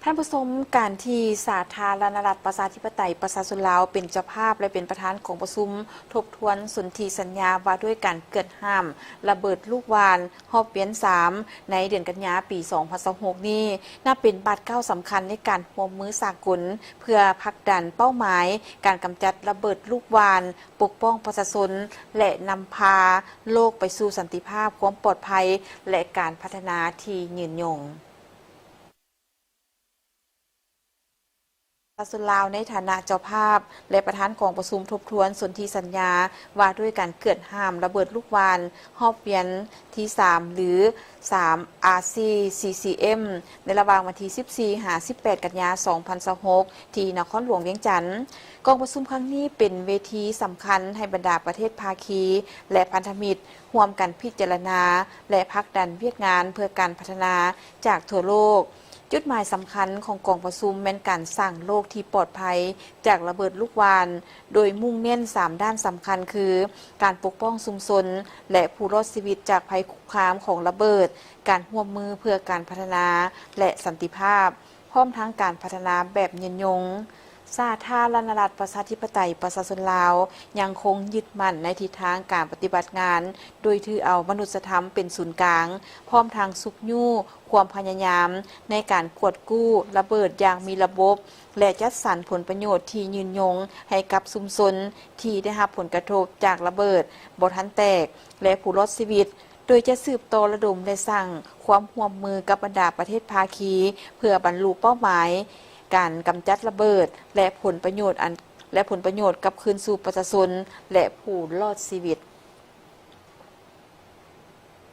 ທ່ານຜູ້ຊົມ, ການທີ່ສາທາລະນະລັດ ປະຊາທິປະໄຕ ປະຊາຊົນລາວ ເປັນເຈົ້າພາບ ແລະ ເປັນປະທານກອງປະຊຸມທົບທວນສົນທິສັນຍາວ່າດ້ວຍການເກືອດຫ້າມລະເບີດລູກຫວ່ານຮອບວຽນສາມ ໃນເດືອນກັນຍາ ປີສອງພັນຊາວຫົກນີ້ ນັບເປັນບາດກ້າວສຳຄັນໃນການຮ່ວມມືສາກົນ ເພື່ອຜັກດັນເປົ້າໝາຍການກຳຈັດລະເບີດລູກຫວ່ານ, ປົກປ້ອງປະຊາຊົນ ແລະ ນຳພາໂລກໄປສູ່ສັນຕິພາບ, ຄວາມປອດໄພ ແລະ ການພັດທະນາທີ່ຍືນຍົງ. ປະຊາຊົນລາວໃນຖານະເຈົ້າພາບ ແລະ ປະທານກອງປະຊຸມທົບທວນສົນທິສັນຍາວ່າດ້ວຍການເກືອດຫ້າມລະເບີດລູກຫວ່ານຮອບວຽນທີສາມ ຫຼື ສາມ ອາຊີ ຊີຊີເອັມ ໃນລະຫວ່າງວັນທີສິບສີ່ ຫາ ສິບແປດ ກັນຍາ ສອງພັນຊາວຫົກ ທີ່ນະຄອນຫຼວງວຽງຈັນ. ກອງປະຊຸມຄັ້ງນີ້ເປັນເວທີສຳຄັນໃຫ້ບັນດາປະເທດພາຄີ ແລະ ພັນທະມິດ ຮ່ວມກັນພິຈາລະນາ ແລະ ຜັກດັນວຽກງານເພື່ອການພັດທະນາຈາກທົ່ວໂລກ. ຈຸດໝາຍສຳຄັນຂອງກອງປະຊຸມແມ່ນການສ້າງໂລກທີ່ປອດໄພຈາກລະເບີດລູກຫວ່ານ, ໂດຍມຸ່ງເນັ້ນສາມດ້ານສຳຄັນຄື ການປົກປ້ອງຊຸມຊົນ ແລະ ຜູ້ລອດຊີວິດຈາກໄພຄຸກຄາມຂອງລະເບີດ, ການຮ່ວມມືເພື່ອການພັດທະນາ ແລະ ສັນຕິພາບ, ພ້ອມທັງການພັດທະນາແບບຍືນຍົງ. ສາທາລະນະລັດ ປະຊາທິປະໄຕ ປະຊາຊົນລາວ ຍັງຄົງຍຶດໝັ້ນໃນທິດທາງການປະຕິບັດງານ ໂດຍຖືເອົາມະນຸດສະທຳເປັນສູນກາງ, ພ້ອມທັງຊຸກຍູ້ຄວາມພະຍາຍາມໃນການກວດກູ້ລະເບີດຢ່າງມີລະບົບ ແລະ ຈັດສັນຜົນປະໂຫຍດທີ່ຍືນຍົງໃຫ້ກັບຊຸມຊົນທີ່ໄດ້ຮັບຜົນກະທົບຈາກລະເບີດບໍ່ທັນແຕກ ແລະ ຜູ້ລອດຊີວິດ, ໂດຍຈະສືບຕໍ່ລະດົມ ແລະ ສ້າງຄວາມຮ່ວມມືກັບບັນດາປະເທດພາຄີ ເພື່ອບັນລຸເປົ້າໝາຍການກຳຈັດລະເບີດ ແລະ ຜົນປະໂຫຍດອັນ ແລະ ຜົນປະໂຫຍດກັບຄືນສູ່ປະຊາຊົນ ແລະ ຜູ້ລອດຊີວິດ.